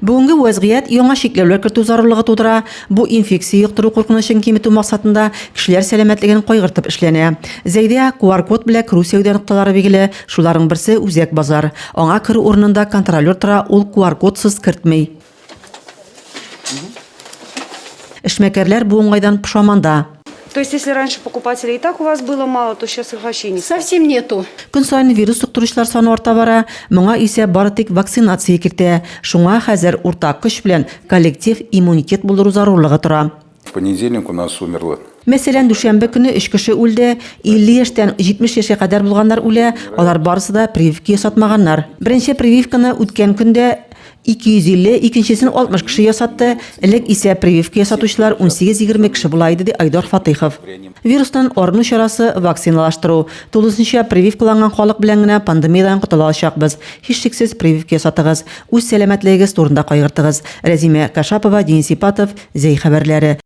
Бүгенге вәзгыять яңа чикләүләр кертү зарурлыгы тудыра. Бу инфекция йоктыру куркынычын киметү максатында кешеләр сәламәтлеген кайгыртып эшләнә. Зәйдә QR-код белән керү сәүдә нокталары билгеле, шуларның берсе Үзәк базар. Аңа керү урынында контролер тора, ул QR-кодсыз кертми. Эшмәкәрләр бу уңайдан пошаманда. То есть, если раньше покупателей и так у вас было мало, то сейчас их вообще не стало? Совсем нету. Көн саен вирус йоктыручылар саны арта бара, моңа исә бары тик вакцинация кертә. Шуңа хәзер уртак көч белән коллектив иммунитет булдыру зарурлыгы тора. В понедельник у нас умерло. Мәсәлән, дүшәмбе көне өч кеше үлде, 50 яшьтән 70 яшькә кадәр булганнар үлә, алар барысы да прививка ясатмаганнар. Беренче прививканы үткән көндә 250, икенчесен 60 кеше ясатты, элек исә прививка ясатучылар 18-20 кеше була иде, ди Айдар Фатыйхов. Вирустан арыну чарасы, вакциналаштыру. Тулысынча прививкаланган халык белән генә пандемиядән котыла алачакбыз. Һичшиксез прививка ясатыгыз, үз сәламәтлегегез турында кайгыртыгыз. Рәзимә Кашапова, Денис Ипатов, Зәй хәбәрләре.